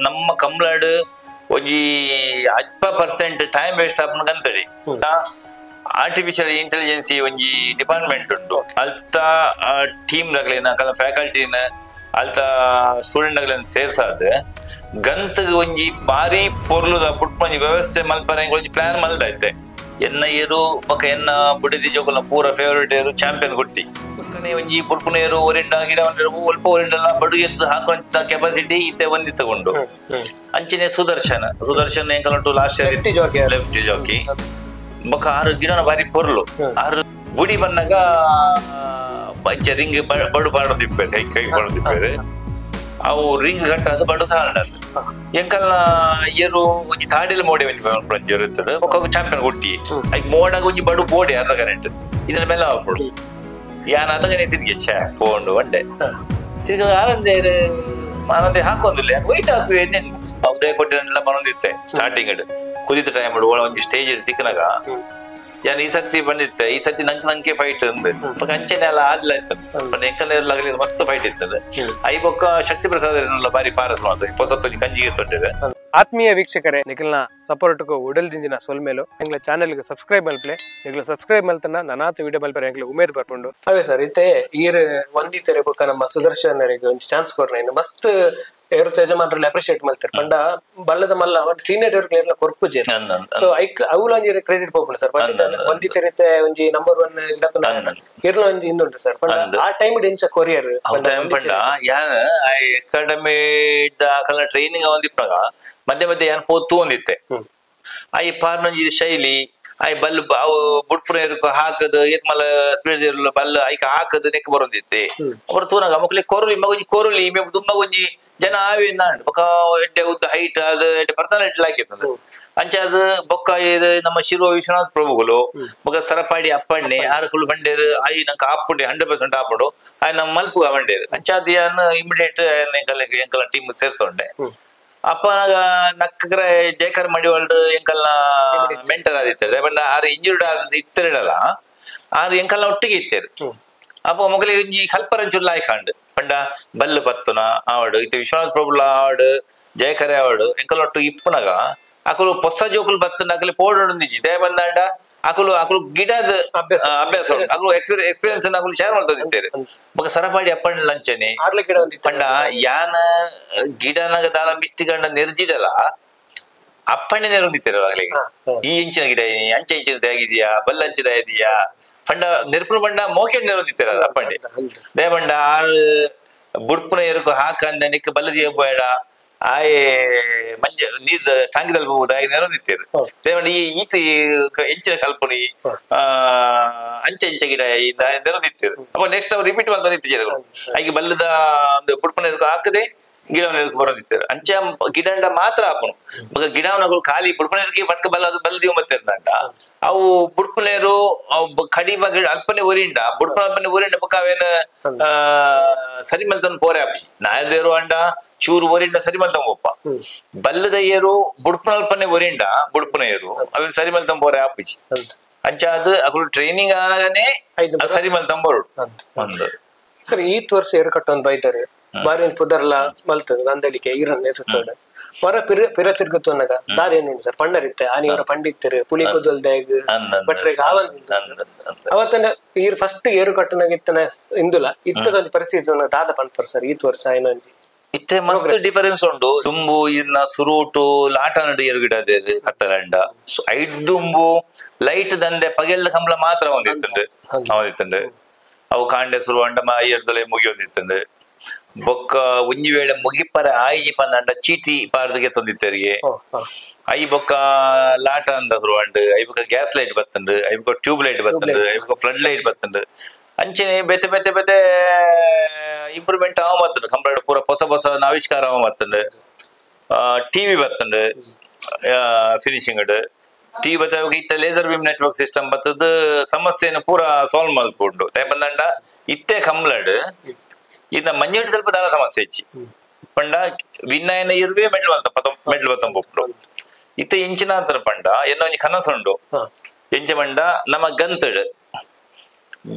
ನಮ್ಮ ಕಂಬ್ಲಾಡ್ ಒಂಜಿ ಅಲ್ಪ percent time waste ಆಪುನ ಗಂತಡಿ artificial intelligence ಒಂಜಿ ಡಿಪಾರ್ಟ್ಮೆಂಟ್ ಉಂಟು ಅಲ್ತ ಟೀಮ್ ದಗಲಿನ ಕಲ ಫ್ಯಾಕಲ್ಟಿನ ಅಲ್ತ ಸ್ಟೂಡೆಂಟ್ ದಗಲಿನ ಸೇರ್ಸಾದ್ ಗಂತಗ್ ಒಂಜಿ ಬಾರಿ ಪೊರ್ಲುದ ಪುಟ್ಪೊಂಜಿ ವ್ಯವಸ್ಥೆ ಮಲ್ಪರೆ ಒಂಜಿ ಪ್ಲಾನ್ ಮಲ್ದೈತೆ ಎನ್ನ ಏರು ಬೊಕ ಎನ್ನ ಬುಡಿದಿ ಜೋಕುಲ್ನ ಪೂರ ಫೇವರೇಟ್ ಏರು ಚಾಂಪಿಯನ್ ಗುಟ್ಟಿ ಬೊಕ್ಕನೆ ಒಂಜಿ ಪುರ್ಪುನ ಏರು ಒರಿಂಡ ಗಿಡ ಒಲ್ಪ ಒರಿಂಡಲ್ಲ ಬಡು ಎದ್ದು ಹಾಕುವಂತ ಕೆಪಾಸಿಟಿ ಇತ್ತೆ ಒಂದಿ ತಗೊಂಡು ಅಂಚನೆ Sudarshan Sudarshan ಎಂಕಲಂಟು last year left Jackie ಬೊಕ ಆರು ಗಿಡನ ಬಾರಿ ಪೊರ್ಲು ಆರು ಬುಡಿ ಬನ್ನಾಗ ಪಂಚ ರಿಂಗ್ ಬಡು ಪಾಡೋದಿಪ್ಪೇರು ಕೈ ಕೈ ಪಾಡೋದಿಪ್ಪೇರು ಅವು ರಿಂಗ್ ಕಟ್ಟಾದ ಬಡು ತಾಂಡ ಎಂಕಲ್ನ ಏರು ಒಂಜಿ ತಾಡಿಲ ಮೋಡಿ ಒಂಜಿ ಇರುತ್ತದೆ ಬೊಕ್ಕ ಚಾಂಪಿಯನ್ ಕೊಟ್ಟಿ ಐಕ್ ಮೋಡಾಗ ಒಂಜಿ ಬಡು ಬೋಡಿ ಅರ್ಧ ಕರೆಂಟ್ ಇದರ ಮೇಲೆ ಆಪುಡು ಯಾನ್ ಅದಗನೆ ತಿರ್ಗಿ ಛೇ ಫೋನ್ ಒಂಡೆ ತಿರ್ಗಿ ಆನಂದೇರು ಆನಂದೇ ಹಾಕೊಂದಿಲ್ಲ ಯಾಕೆ ವೈಟ್ ಹಾಕುವೆ ಉದಯ ಕೊಟ್ಟಿರನ್ನೆಲ್ಲ ಬರೊಂದಿತ್ತೆ ಸ್ಟಾರ್ಟಿಂಗ್ ಕುದಿತ ಟೈಮ್ ಒಂಜಿ ಸ್ಟೇಜ್ ತಿಕ್ಕನಾಗ ಯಾನ್ ಈ ಸರ್ತಿ ಬಂದಿತ್ತೆ ಈ ಸರ್ತಿ ನಂಗೆ ನಂಗೆ ಫೈಟ್ ಅಂದ್ ಬೊಕ್ಕ ಅಂಚನೆ ಎಲ್ಲ ಆದ್ಲ ಇತ್ತು ಎಂಕಲ್ನೇರ್ಲಾಗಲಿ ಮಸ್ತ್ ಫೈಟ್ ಇರ್ತದೆ I ಬೊಕ್ಕ ಶಕ್ತಿ ಪ್ರಸಾದ್ ಬಾರಿ ಪಾರಸ್ ಮಾತ್ರ ಪೊಸತ್ತೊಂಜಿ ಕಂಜಿಗೆ ತೊಟ್ಟಿದೆ. ಆತ್ಮೀಯ ವೀಕ್ಷಕರೇ, ನಿಖಲ್ನ ಸಪೋರ್ಟ್ಗೂ ಉಡಲ್ದಿಂದಿನ ಸೊಲ್ಮೇಲು ಎಂಗ್ಲ ಚಾನೆಲ್ಗೆ ಸಬ್ಸ್ಕ್ರೈಬ್ ಮಲ್ಪ್ಲೆ ನಿಗ್ಲ ಸಬ್ಸ್ಕ್ರೈಬ್ ಮಲ್ತನ ನಾನಾತ ವಿಡಿಯೋ ಮಲ್ಪರೆ ಎಂಗ್ಲ ಉಮೇದ್ ಬರ್ಕೊಂಡು. ಅವೇ ಸರ್ ಇತ್ತೆ ಈರ್ ಒಂದಿತ್ತರೆ ಬೊಕ್ಕ ನಮ್ಮ ಸುದರ್ಶನ್ ಒಂಜಿ ಚಾನ್ಸ್ ಕೊರ್ನ ಇನ್ನು ಮಸ್ತ್ ಏರುತ ಯಜಮಾನ್ರಲ್ಲಿ ಅಪ್ರಿಶಿಯೇಟ್ ಮಲ್ತಾರೆ ಪಂಡ ಬಲ್ಲದ ಮಲ್ಲ ಸೀನಿಯರ್ ಏರ್ಲ ಕೊರ್ಪುಜೆ ಸೊ ಐಕ್ ಅವ್ಲ ಒಂಜಿ ಕ್ರೆಡಿಟ್ ಪೋಪುಂಡು ಸರ್. ಒಂದಿತ್ತರೆ ಒಂಜಿ ನಂಬರ್ 1 ಗಿಡಪುನ ಇರ್ಲ ಒಂಜಿ ಇಂದುಂಟು ಸರ್. ಪಂಡ ಆ ಟೈಮ್ ಇಂಚ ಕೊರಿಯರ್ ಪಂಡ ಯಾನ್ ಅಕಾಡೆಮಿ ಟ್ರೈನಿಂಗ್ ಒಂದಿಪ್ಪನಾಗ ಮಧ್ಯೆ ಮಧ್ಯೆ ಯಾನ್ ಪೋತು ಒಂದಿತ್ತೆ I ಪಾರ್ನೊಂಜಿ ಶೈಲಿ I ಬಲ್ ಅವು ಬುಡ್ಪುನ ಎರುಕು ಹಾಕದು ಏತ್ ಮಲ್ಲ ಸ್ಪೀಡ್ ಬಲ್ ಐಕ ಹಾಕದು ನೆಕ್ ಬರೊಂದಿತ್ತೆ ಅವರು ತೂನಾಗ ಮಕ್ಳಿ ಕೊರುಲಿ ಮಗೊಂಜಿ ಕೊರುಲಿ ದುಮ್ಮಗೊಂಜಿ ಜನ ಆವಿ ನಾಂಡ್ ಬೊಕ ಎಡ್ಡೆ ಉದ್ದ ಹೈಟ್ ಅದು ಎಡ್ಡೆ ಪರ್ಸನಾಲಿಟಿ ಲಾಕಿತ್ತದ ಅಂಚ ಅದು ಬೊಕ್ಕ ನಮ್ಮ ಶಿರೋ ವಿಶ್ವನಾಥ್ ಪ್ರಭುಗಳು ಬೊಕ್ಕ ಸರಪಾಡಿ ಅಪ್ಪಣ್ಣೆ ಆರುಕುಳು ಬಂಡೇರು I ನಂಗೆ ಆಪುಂಡೆ 100% ಆಪುಂಡು ಆಯ್ ನಮ್ಮ ಮಲ್ಪು ಬಂಡೇರು ಅಂಚ ಅದು ಯಾನ್ ಇಮಿಡಿಯೇಟ್ ಎಂಕಲ ಟೀಮ್ ಸೇರ್ಸೊಂಡೆ. ಅಪ್ಪನಾಗ ನಕ್ಕರೆ ಜಯಕರ್ ಮಡಿವಾಳ್ರು ಎಂಕಲ್ನ ಮೆಂಟರ್ ಆದಿತ್ತಾರೆ ಬಟ್ ಆರು ಇಂಜುರ್ಡ್ ಆದ ಇತ್ತರಿಡಲ್ಲ ಆರು ಎಂಕಲ್ನ ಒಟ್ಟಿಗೆ ಇತ್ತೇರು. ಅಪ್ಪ ಮೊಗಲಿಗೆ ಒಂಜಿ ಕಲ್ಪರಂಚೂರು ಲಾಯ್ಕಾಂಡ್ ಪಂಡ ಬಲ್ಲು ಪತ್ತುನ ಆವಡು ಇತ್ತೆ ವಿಶ್ವನಾಥ್ ಪ್ರಭುಲ ಆವಡು ಜಯಕರೆ ಆವಡು ಎಂಕಲ್ ಒಟ್ಟು ಇಪ್ಪುನಾಗ ಅಕುಲು ಪೊಸ ಜೋಕುಲು ಬತ್ತುನ ಅಕಲಿ ಪೋಡೊಂದಿಜ್ಜಿ ದಯ ಬಂದಾಂಡ ಅಕುಲು ಅಕುಲು ಗಿಡದ ಅಭ್ಯಾಸ ಅಕುಲು ಎಕ್ಸ್ಪೀರಿಯನ್ಸ್ ಅಕುಲು ಶೇರ್ ಮಾಡ್ತಿದ್ದಾರೆ. ಬೊಕ ಸರಪಾಡಿ ಅಪ್ಪಣ್ಣ ಲಂಚನೆ ಪಂಡ ಯಾನ ಗಿಡನಾಗ ದಾಲ ಮಿಸ್ಟಿಗಂಡ ನೆರ್ಜಿಡಲ ಅಪ್ಪಣ್ಣೆ ನೆರೊಂದಿತ್ತಾರೆ ಆಗ್ಲಿಗೆ ಈ ಇಂಚಿನ ಗಿಡ ಅಂಚೆ ಇಂಚಿನ ದಯಾಗಿದೆಯಾ ಬಲ್ಲ ಅಂಚಿದ ಇದೆಯಾ ಪಂಡ ನೆರ್ಪುನ ಬಂಡ ಮೋಕೆ ನೆರೊಂದಿತ್ತಾರೆ ಅಪ್ಪಣ್ಣೆ ದಯಬಂಡ ಆರು ಬುಡ್ಪುನ ಎರುಕು ಹಾಕಂದ ನಿಕ್ ಬಲ್ಲದಿಯ ಬೇಡ ಆಯೆ ಮಂಜ ನೀರ್ ಟಾಂಗಿದಲ್ಲಿ ಹೋಗುದು ಆಯ್ ನೆರೊಂದಿತ್ತೇರು ದೇವಂಡ ಈ ಈತ ಎಂಚಿನ ಕಲ್ಪನೆ ಅಂಚೆ ಇಂಚೆ ಗಿಡ ನೆರೊಂದಿತ್ತೇರು. ಅಪ್ಪ ನೆಕ್ಸ್ಟ್ ಅವ್ರು ರಿಪೀಟ್ ಮಾಡ್ತಾ ಜನಗಳು ಐಗೆ ಬಲ್ಲದ ಒಂದು ಬುಡ್ಪುನ ಎರುಕು ಹಾಕದೆ ಗಿಡವನ್ನ ಎರುಕು ಬರೋದಿತ್ತೇರು ಅಂಚೆ ಗಿಡಂಡ ಮಾತ್ರ ಹಾಪುನು ಬೊಕ ಗಿಡವನಗಳು ಖಾಲಿ ಬುಡ್ಪುನ ಎರುಕಿ ಬಟ್ಕ ಬಲ್ಲ ಅದು ಬಲ್ಲದಿವ ಮತ್ತೆ ಅವು ಬುಡ್ಪುನೇರು ಕಡಿಮ ಗಿಡ ಅಲ್ಪನೆ ಒರಿಂಡ ಬುಡ್ಪುನ ಅಲ್ಪನೆ ಒರಿಂಡ ಬೊಕ ಅವೇನು ಸರಿ ಮಲ್ತನ್ ಪೋರೆ ನಾಯದೇರು ಅಂಡ ಚೂರು ಒರಿಂಡ ಸರಿ ಮಲ್ತಂ ಒಪ್ಪ ಬಲ್ಲದ ಏರು ಬುಡ್ಪುನ ಅಲ್ಪನೆ ಒರಿಂಡ ಬುಡ್ಪುನ ಏರು ಅವೇನು ಸರಿ ಮಲ್ತಂ ಪೋರೆ ಆಪಿಚಿ ಅಂಚ ಅದು ಅಕುಲು ಟ್ರೈನಿಂಗ್ ಆಗನೆ ಸರಿ ಮಲ್ತಂ ಬರೋಡು ಒಂದು. ಸರ್ ಈತ್ ವರ್ಷ ಏರು ಕಟ್ಟೊಂದು ಬೈತಾರೆ ಬಾರಿ ಒಂದು ಪುದರ್ಲ ಮಲ್ತದ ನಂದಲಿಕೆ ಇರನ್ನ ಎದುರ್ತೋಡ ಹೊರ ಪಿರ ಪಿರ ತಿರ್ಗುತ್ತೋನಾಗ ದಾರಿ ಏನು ಸರ್ ಪಂಡರಿತ್ತೆ ಆನಿಯವರ ಪಂಡಿತ್ತರು ಪುಲಿ ಕೊದಲ್ದಾಗ ಭಟ್ರಿಗೆ ಆವಂದಿಲ್ಲ ಅವತ್ತನ ಈರ್ ಫಸ್ಟ್ ಏರು ಕಟ್ಟನಾಗ ಇತ್ತನ ಇಂದುಲ ಇತ್ತದ ಒಂದು ಪರಿಸ್ಥಿತಿ ದಾದ ಪನ್ಪರ್ ಸರ್ ಈತ್ ವರ್ಷ ಏನೊಂಜಿ ಇತ್ತೆ ಮಸ್ತ್ ಡಿಫರೆನ್ಸ್ ಉಂಟು. ದುಂಬು ಇರ್ನ ಸುರೂಟು ಲಾಟ ನಡು ಏರು ಗಿಡ ಕತ್ತಲಂಡ ಐದ್ ದುಂಬು ಲೈಟ್ ದಂದೆ ಪಗೆಲ್ದ ಕಂಬಳ ಮಾತ್ರ ಒಂದಿತ್ತುಂಡು ಒಂದಿತ್ತುಂಡು ಅವು ಕಾಂಡೆ ಸುರುವಂಡ ಏರ್ದಲೆ ಮುಗಿಯೊಂದಿತ್ತುಂಡು. ಬೊಕ್ಕ ಒಂಜಿ ವೇಳೆ ಮುಗಿಪರ ಆಯಿ ಪಂದಂಡ ಚೀಟಿ ಪಾರ್ದಗೆ ತಂದಿತ್ತರಿಗೆ I ಬೊಕ್ಕ ಲಾಟ ಅಂದ ಸುರುವಂಡು I ಬೊಕ್ಕ ಗ್ಯಾಸ್ ಲೈಟ್ ಬತ್ತಂಡು I ಬೊಕ್ಕ ಟ್ಯೂಬ್ ಲೈಟ್ ಬತ್ತಂಡು I ಬೊಕ್ಕ ಫ್ಲಡ್ ಲೈಟ್ ಬತ್ತಂಡು ಅಂಚನೆ ಬೇತೆ ಬೇತೆ ಬೇತೆ ಇಂಪ್ರೂವ್ಮೆಂಟ್ ಆವ ಮತ್ತಂಡು ಕಂಪ್ಯೂಟರ್ ಪೂರ ಹೊಸ ಹೊಸ ಆವಿಷ್ಕಾರ ಆವ ಮತ್ತಂಡು ಟಿವಿ ಬತ್ತಂಡು ಫಿನಿಶಿಂಗ್ ಟಿವಿ ಬತ್ತ ಇತ್ತ laser beam network system ಬತ್ತದ ಸಮಸ್ಯೆಯನ್ನು ಪೂರ ಸಾಲ್ವ್ ಮಲ್ಪುಂಡು. ಬಂದಂಡ ಇತ್ತೆ ಕಂಬ್ಲಡ್ ಇನ್ನ ಮಂಜೇಟ್ ಸ್ವಲ್ಪ ದಾಲ ಸಮಸ್ಯೆ ಹೆಚ್ಚಿ ಪಂಡ ವಿನ್ನಾಯನ ಇರುವೆ ಮೆಡ್ಲ್ ಮಲ್ತ ಮೆಡ್ಲ್ ಬತ್ತಂ ಪೋಪುಂಡು ಇತ್ತೆ ಇಂಚಿನ ಅಂತರ ಪಂಡ ಎನ್ನ ಒಂಜಿ ಕನಸುಂಡು ಎಂಚ ಪಂಡ ನಮ್ಮ ಗಂತಡ್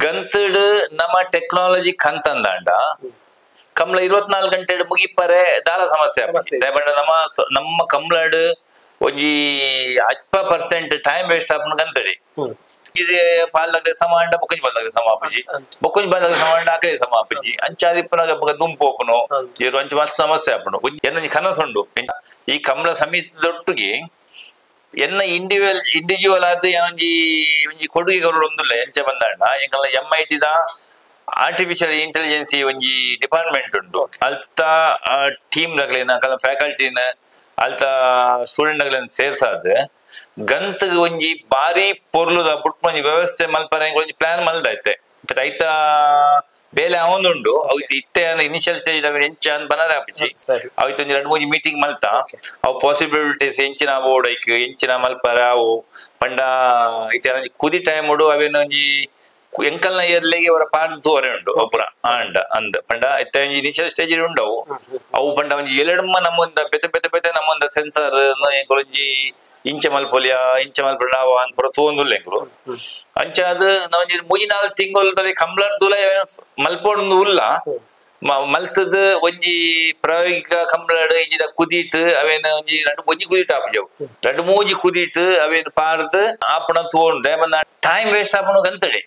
ಗಂತಡ್ ನಮ್ಮ ಟೆಕ್ನಾಲಜಿ ಕಂತಂದಾಂಡ Kambala 24 ಗಂಟೆ ಮುಗಿಪರೆ ದಾಲ ಸಮಸ್ಯೆ ಬಣ್ಣ ನಮ್ಮ ನಮ್ಮ ಕಂಬ್ಳಡ್ ಒಂಜಿ 10% ಟೈಮ್ ವೇಸ್ಟ್ ಆಪುನ ಗಂತಡಿ ಇದು ಪಾಲ್ದಾಗ ಸಮ ಅಂಡ ಬೊಕ್ಕಂಜಿ ಪಾಲ್ದಾಗ ಸಮ ಆಪುಜಿ ಬೊಕ್ಕಂಜಿ ಪಾಲ್ದಾಗ ಸಮ ಅಂಡ ಆಕಡೆ ಸಮ ಆಪುಜಿ ಅಂಚಾದಿಪ್ಪನಾಗ ಬೊಕ್ಕ ದುಂಪು ಓಪನು ಏರು ಅಂಚ ಮಸ್ತ್ ಸಮಸ್ಯೆ ಆಪುಂಡು ಎನ್ನೊಂಜಿ ಕನಸುಂಡು ಈ ಕಂಬಳ ಸಮಿತಿದೊಟ್ಟಿಗೆ ಎನ್ನ ಇಂಡಿವಿಜುವಲ್ ಆದ್ ಏನೊಂಜಿ ಒಂಜಿ ಕೊಡುಗೆ ಒಂದುಲ್ಲ ಎಂಚ ಬಂದಾಂಡ ಎಂಕಲ್ಲ M I T the artificial intelligence ಒಂಜಿ ಡಿಪಾರ್ಟ್ಮೆಂಟ್ ಉಂಟು ಅಲ್ತ ಟೀಮ್ ದಗಲೇನ ಅಕಲ್ನ ಫ್ಯಾಕಲ್ಟಿನ ಅಲ್ತ ಸ್ಟೂಡೆಂಟ್ ದಗಲೇನ ಸೇರ್ಸಾದ್ ಗಂತಗ್ ಒಂಜಿ ಬಾರಿ ಪೊರ್ಲುದ ಬುಟ್ ಒಂಜಿ ವ್ಯವಸ್ಥೆ ಮಲ್ಪರೆ ಒಂಜಿ ಪ್ಲಾನ್ ಮಲ್ದೈತೆ ಐತ ಬೇಲೆ ಅವನುಂಡು ಅವು ಇತ್ತೆ ಇನಿಷಿಯಲ್ ಸ್ಟೇಜ್ ಎಂಚ ಅಂದ್ ಬನರೆ ಆಪಿಚಿ ಅವಿತ್ ಒಂಜಿ 2-3 ಮೀಟಿಂಗ್ ಮಲ್ತ ಅವು ಪಾಸಿಬಿಲಿಟೀಸ್ ಎಂಚಿನ ಬೋರ್ಡ್ ಐಕ್ ಎಂಚಿನ ಮಲ್ಪರೆ ಅವು ಪಂಡ ಇತ್ತೆ ಕುದಿ ಟೈಮ್ ಉಡು ಅವೇನ ಒಂಜಿ ಎಂಕಲ್ನ ಎರ್ಲೆಗೆ ಅವರ ಪಾಡ್ ತೋರೆ ಉಂಡು ಒಬ್ಬರ ಆಂಡ ಅಂದ್ ಪಂಡ ಇತ್ತೆ ಒಂಜಿ ಇನಿಷಿಯಲ್ ಸ್ಟೇಜ್ ಉಂಡವು ಅವು ಪಂಡ ಒಂಜಿ ಎಲೆಡಮ್ಮ ನಮ್ಮೊಂದ ಬೆತೆ ಬೆತೆ ಬೆತೆ ನಮ್ಮೊಂದ ಸೆನ್ಸರ್ ಎಂಕುಲೊಂಜಿ ಇಂಚ ಮಲ್ಪೊಲಿಯ ಇಂಚ ಮಲ್ಪೊಡ ಅಂದ್ ಪೂರ ತೂವೊಂದುಲ್ಲ ಎಂಕುಲು ಅಂಚ ಅದು ನಾವೊಂಜಿ 3-4 ತಿಂಗೊಲ್ದಲ್ಲಿ ಕಂಬ್ಳರ್ದುಲ ಮಲ್ಪೊಂದು ಉಲ್ಲ ಮಲ್ತದ ಒಂಜಿ ಪ್ರಾಯೋಗಿಕ ಕಂಬ್ಳಡ್ ಇಂಜಿನ ಕುದಿಟ್ ಅವೇನ ಒಂಜಿ 2 ಕುದಿಟ್ ಆಪುಜವು 2-3 ಕುದಿಟ್ ಅವೇನು ಪಾರ್ದ್ ಆಪುಣ ತೂವೊಂಡು ಬಂದ ಟೈಮ್ ವೇಸ್ಟ್ ಆಪುಣ ಗಂತಡೆ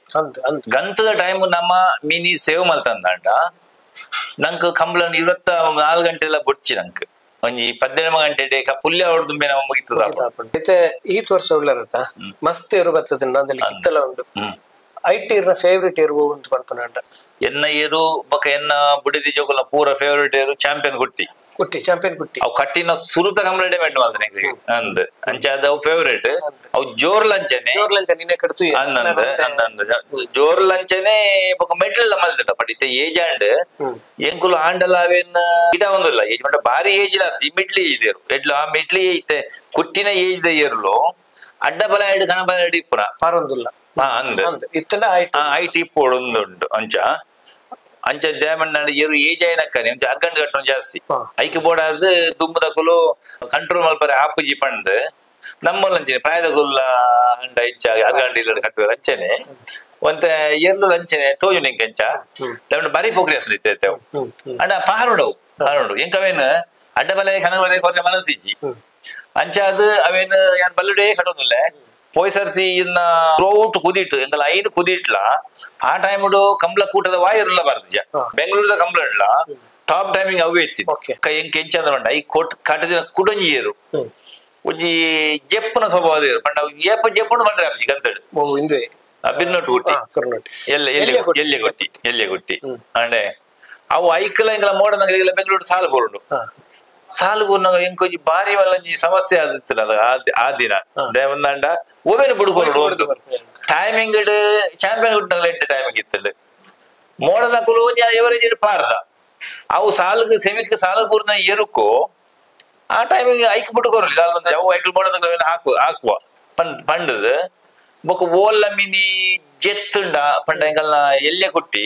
ಗಂತದ ಟೈಮ್ ನಮ್ಮ ಮಿನಿ ಸೇವ್ ಮಲ್ತಂದಾಂಡ ನಂಕ್ ಕಂಬ್ಳನ್ 24 ಗಂಟೆ ಎಲ್ಲ ಬುಡ್ಚಿ ನಂಕ್ ಒಂಜಿ 18 ಗಂಟೆ ಪುಲ್ಯ ಹೊಡೆದು ನಮ್ಮ ಮುಗಿತದ ಈ ವರ್ಷ ಉಳ್ಳರತ್ತ ಮಸ್ತ್ ಏರು ಬರ್ತದೆ ನಂದಲ್ಲಿ ಕಿತ್ತಲ ಉಂಟು I T favourite ಏರು ಅಂತ ಪನ್ಪುನಾಂಡ ಎನ್ನ ಏರು ಬೊಕ ಎನ್ನ ಬುಡಿದಿ ಜೋಕುಲ ಪೂರ ಫೇವರೇಟ್ ಏರು ಚಾಂಪಿಯನ್ ಕುಟ್ಟಿ ಕುಟ್ಟಿ ಚಾಂಪಿಯನ್ ಕುಟ್ಟಿ ಅವು ಕಟ್ಟಿನ ಸುರುತ ಕಂಪ್ಲೇಂಟ್ ಮೆಟ್ ಮಾಡ್ತಾನೆ ಅಂದ್ ಅಂಚ ಅದು ಅವು ಫೇವರೇಟ್ ಅವು ಜೋರ್ ಲಂಚನೆ ಜೋರ್ ಲಂಚನೆ ನಿನ್ನೆ ಕಡ್ತು ಅಂದಂದ ಅಂದಂದ ಜೋರ್ ಲಂಚನೆ ಬೊಕ ಮೆಟ್ಲೆಲ್ಲ ಮಲ್ದಟ ಬಟ್ ಇತ್ತೆ ಏಜ್ ಆಂಡ್ ಎಂಕುಲು ಆಂಡಲ ಅವೇನ್ ಗಿಡ ಒಂದಿಲ್ಲ ಏಜ್ ಮಂಡ ಬಾರಿ ಏಜ್ ಇಲ್ಲ ಮಿಡ್ಲಿ ಏಜ್ ಏರು ಎಡ್ಲು ಆ ಮಿಡ್ಲಿ ಇತ್ತೆ ಕುಟ್ಟಿನ ಏಜ್ ದ ಏರ್ಲು ಅಡ್ಡ ಬಲ ಎಡ್ ಕಣ ಬಲ ಎಡ್ ಇಪ್ಪುನ ಪಾರೊಂದುಲ್ಲ ಅಂದ್ ಇತ್ತಲ ಐಟ್ ಇಪ್ಪೋಡು ಉಂಟು ಅಂಚ ಅಂಚ ಡೈಮಂಡ್ ಏರು ಏಜ್ ಆಯ್ನಕ್ಕನೆ ಅಂಚ ಅರ್ಗಂಡು ಕಟ್ಟುನು ಜಾಸ್ತಿ ಐಕ್ ಬೋಡಾದ್ ದುಂಬುದಕುಲು ಕಂಟ್ರೋಲ್ ಮಲ್ಪರೆ ಆಪುಜಿ ಪಂಡ್ ನಮ್ಮಲ್ಲಂಚನೆ ಪ್ರಾಯದಕುಲ್ಲ ಅಂಡ ಇಂಚ ಅರ್ಗಂಡು ಇಲ್ಲ ಕಟ್ಟುವ ಅಂಚನೆ ಒಂತೆ ಎರ್ಲು ಅಂಚನೆ ತೋಜು ನಿಂಕ ಅಂಚ ಡೈಮಂಡ್ ಬಾರಿ ಪೋಕ್ರಿ ಅಸಲು ಇತ್ತೆ ಅಂಡ ಪಾರುಡವು ಪಾರುಡು ಎಂಕವೇನು ಅಡ್ಡ ಬಲೆ ಕನವಲೆ ಕೊರ್ರೆ ಮನಸ್ಸಿಜ್ಜಿ ಅಂಚ ಅದು ಅವೇನು ಯಾನ್ ಬಲ್ಲುಡೇ ಕಟ್ಟೋದಿಲ್ಲ ಪೋಯ್ ಸರ್ತಿ ಇನ್ನ ಥ್ರೋಔಟ್ ಕುದಿಟ್ಟು ಎಂಕಲ 5 ಕುದಿಟ್ಲ ಆ ಟೈಮ್ ಕಂಬ್ಳ ಕೂಟದ ವಾಯಿರ್ಲ ಬರ್ದಿಜ ಬೆಂಗಳೂರದ ಕಂಬ್ಳ ಇಡ್ಲ ಟಾಪ್ ಟೈಮಿಂಗ್ ಅವೇ ಇತ್ತು ಎಂಕ ಎಂಚಂದ್ರ ಉಂಡ ಈ ಕೋಟ್ ಕಟ್ಟದಿನ ಕುಡಂಜಿ ಏರು ಒಂಜಿ ಜೆಪ್ಪುನ ಸ್ವಭಾವ ಏರು ಪಂಡ ಏಪ ಜೆಪ್ಪುನು ಪಂಡ್ರೆ ಅಪ್ಜಿ ಗಂತಡು ಬಿನ್ನೊಟ್ಟು ಗುಟ್ಟಿ ಎಲ್ಲ ಎಲ್ಲಿ ಎಲ್ಲಿ ಗುಟ್ಟಿ ಎಲ್ಲಿ ಗುಟ್ಟಿ ಅಂಡೆ ಅವು ಐಕಲ ಎಂಕಲ ಮೋಡನಗರಿಗೆಲ್ಲ ಬೆಂಗಳೂರು ಸಾಲು ಬೋರುಂಡು ಸಾಲು ಬೋರ್ನಾಗ ಎಂಕೊಂಜಿ ಬಾರಿ ವಲ್ಲಂಜಿ ಸಮಸ್ಯೆ ಆದಿತ್ತಲ್ಲ ಆ ದಿನ ದೇವಂದಾಂಡ ಓವೇನು ಬುಡ್ಕೊಂಡು ಟೈಮಿಂಗ್ ಚಾಂಪಿಯನ್ ಗುಟ್ಟಿನಾಗಲ ಎಡ್ಡೆ ಟೈಮಿಂಗ್ ಇತ್ತಂಡು ಮೋಡನಕುಲು ಒಂಜಿ ಎವರೇಜ್ ಪಾರ್ದ ಅವು ಸಾಲುಗು ಸೆಮಿಕ್ ಸಾಲು ಬೂರ್ನ ಎರುಕು ಆ ಟೈಮಿಂಗ್ ಐಕ್ ಬಿಡ್ಕೊರಲಿ ಅವು ಐಕ್ಲು ಮೋಡನಕುಲು ಹಾಕು ಹಾಕುವ ಪಂಡದು ಬೊಕ ಓಲ್ಲ ಮಿನಿ ಜೆತ್ತುಂಡ ಪಂಡ ಎಂಕಲ್ನ ಎಲ್ಲೆ ಕೊಟ್ಟಿ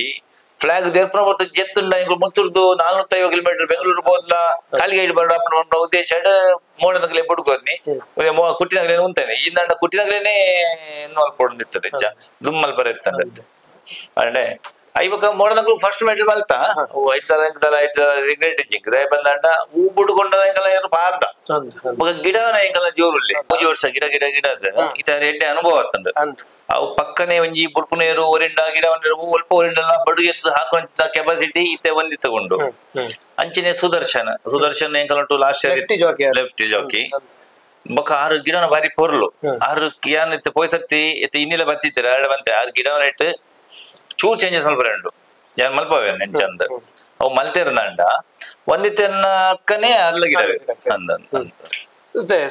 ಫ್ಲಾಗ್ ದೇರ್ಪುನ ಬರ್ತ ಜೆತ್ತುಂಡ ಎಂಕುಲು ಮುತ್ತುರ್ದು 450 ಕಿಲೋಮೀಟರ್ ಬೆಂಗಳೂರು ಬೋದ್ಲ ಕಾಲಿಗೆ ಬರಡ ಉದ್ದೇಶ ಮೋಡನಗಲೆ ಬುಡ್ಕೊರ್ನಿ ಕುಟ್ಟಿನಗಲೇ ಉಂತಾನೆ ಇಂದಂಡ ಕುಟ್ಟಿನಗಲೇನೆ ಮಲ್ಪೊಂದಿರ್ತದೆ ದುಮ್ಮಲ್ ಬರೆತ್ತಂಡ ಅಂಡೆ ಐಬಕ ಮೋಡನಗಲು ಫಸ್ಟ್ ಮೆಡಲ್ ಮಲ್ತ ಐತ ರಿಗ್ರೆಟ್ ಜಿಂಕ್ ದಯ ಬಂದಂಡ ಹೂ ಬುಡ್ಕೊಂಡ ಎಂಕಲ ಏನು ಪಾರ್ದ ಬೊಕ ಗಿಡವನ ಎಂಕಲ ಜೋರುಲ್ಲೆ 3 ವರ್ಷ ಗಿಡ ಗಿಡ ಗಿಡ ಈ ತರ ಎಡ್ಡೆ ಅನುಭವ ಆಗ್ತಂಡ ಅವು ಪಕ್ಕನೆ ಒಂಜಿ ಬುಡ್ಪುನೇರು ಒರಿಂಡ ಗಿಡ ಒಲ್ಪ ಒರಿಂಡಲ್ಲ ಬಡು ಎತ್ತದ ಹಾಕುವಂತ ಕೆಪಾಸಿಟಿ ಇತ್ತೆ ಒಂದಿ ತಗೊಂಡು ಅಂಚನೆ Sudarshana Sudarshan ಎಂಕಲ last left Jackie ಬೊಕ ಆರು ಗಿಡನ ಬಾರಿ ಪೊರ್ಲು ಆರು ಕಿಯಾನ್ ಇತ್ತೆ ಪೋಯ್ ಸರ್ತಿ ಇತ್ತೆ ಇನ್ನಿಲ್ಲ ಬತ್ತಿತ್ತಾರೆ ಎರಡು ಬಂತೆ ಆರು ಗಿಡವನ ಇಟ್ಟು ಚೂರ್ ಚೇಂಜಸ್ ಮಲ್ಪರೆ ಉಂಡು ಯಾನ್ ಮಲ್ಪವೇನು ಎಂಚಂದ ಅವು ಮಲ್ತಿರ್ದಂಡ ಒಂದಿತ್ತೆನ್ನ ಅಕ್ಕನೇ ಅಲ್ಲ ಗಿಡ ಅಂದ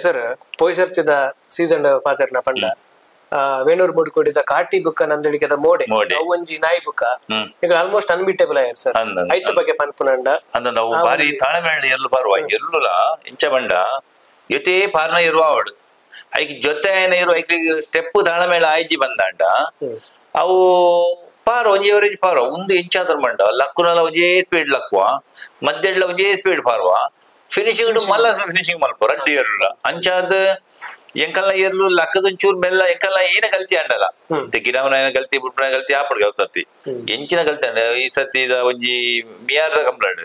ಸರ್ ಪೋಯ್ ಸರ್ತಿದ ಸೀಸನ್ ಪಾತೆರ್ನ ಪಂಡ ವೇಣೂರ್ ಮುಡ್ಕೊಡಿದ ಕಾಟಿ ಬುಕ್ಕ ನಂದಳಿಕೆದ ಮೋಡೆ ಒಂಜಿ ನಾಯಿ ಬುಕ್ಕ ಈಗ ಆಲ್ಮೋಸ್ಟ್ ಅನ್ಬೀಟೇಬಲ್ ಆಯರ್ ಸರ್ ಐತ ಬಗ್ಗೆ ಪನ್ಪುನಂಡ ಅಂದಂದ ಅವು ಬಾರಿ ತಾಳಮೇಳ ಎಲ್ಲು ಬರುವ ಎಲ್ಲುಲ ಇಂಚ ಬಂಡ ಜೊತೆ ಪಾರ್ನ ಇರುವ ಅವಡು ಐಕ್ ಜೊತೆ ಏನ ಇರುವ ಐಕ್ ಸ್ಟೆಪ್ ತಾಳಮೇಳ ಆಯ್ಜಿ ಬಂದಾಂಡ ಅವು ಪಾರು ಒಂಜಿ ಎವರೇಜ್ ಪಾರು ಒಂದು ಇಂಚಾದ್ರ ಮಂಡ ಲಕ್ಕುನಲ ಒಂಜೇ ಸ್ಪೀಡ್ ಲಕ್ಕುವ ಮಧ್ಯೆಡ್ಲ ಒಂಜೇ ಸ್ಪೀಡ್ ಪಾರುವ Finishing ಮಲ್ಲ ಫಿನಿಶಿಂಗ್ ಮಲ್ಪ ರಡ್ಡಿ ಏರ್ಲ ಅಂಚಾದ ಎಂಕಲ್ಲ ಏರ್ಲು ಲಕ್ಕದೊಂಚೂರು ಮೆಲ್ಲ ಎಂಕಲ್ಲ ಏನ ಗಲ್ತಿ ಅಂಡಲ್ಲ ಗಿಡವನ ಏನ ಗಲ್ತಿ ಬುಟ್ಪನ ಗಲ್ತಿ ಆಪಡ್ ಸರ್ತಿ ಎಂಚಿನ ಗಲ್ತಿ ಅಂಡ ಈ ಸರ್ತಿ ಒಂಜಿ ಮಿಯಾರ್ದ ಕಂಪ್ಲೇಂಟ್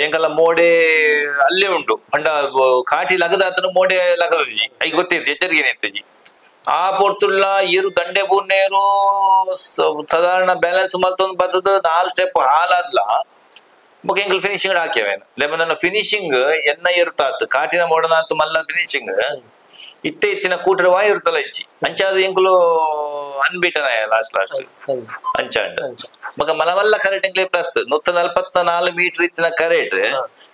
ಎಂಕಲ್ಲ ಮೋಡೆ ಅಲ್ಲೇ ಉಂಟು ಪಂಡ ಕಾಟಿ ಲಗದಾತನ ಮೋಡೆ ಲಗದಜಿ ಐಕ್ ಗೊತ್ತೈತಿ ಎಚ್ಚರಿಕೆ ಇತ್ತಜಿ ಆ ಪೊರ್ತುಳ್ಳ ಏರು ದಂಡೆ ಬೂರ್ನೇರು ಸಾಧಾರಣ ಬ್ಯಾಲೆನ್ಸ್ ಮಲ್ತೊಂದು ಬರ್ತದ 4 ಸ್ಟೆಪ್ ಹಾಲಾದ್ಲ ಬೊಕ ಎಂಕಲ್ ಫಿನಿಶಿಂಗ್ ಹಾಕ್ಯವೇನು ಲೆಮನ್ ಫಿನಿಶಿಂಗ್ ಎನ್ನ ಇರ್ತಾತ್ ಕಾಟಿನ ಮೋಡನಾತ್ ಮಲ್ಲ ಫಿನಿಶಿಂಗ್ ಇತ್ತೆ ಇತ್ತಿನ ಕೂಟರ ವಾಯ್ ಇರ್ತಲ್ಲ ಇಚ್ಚಿ ಅಂಚಾದ ಎಂಕುಲು ಅನ್ಬೀಟನ ಲಾಸ್ಟ್ ಲಾಸ್ಟ್ ಅಂಚಾಂಡ್ ಮಗ ಮಲಮಲ್ಲ ಕರೆಟ್ ಎಂಕ್ಲೆ ಪ್ಲಸ್ 144 ಮೀಟರ್ ಇತ್ತಿನ ಕರೆಟ್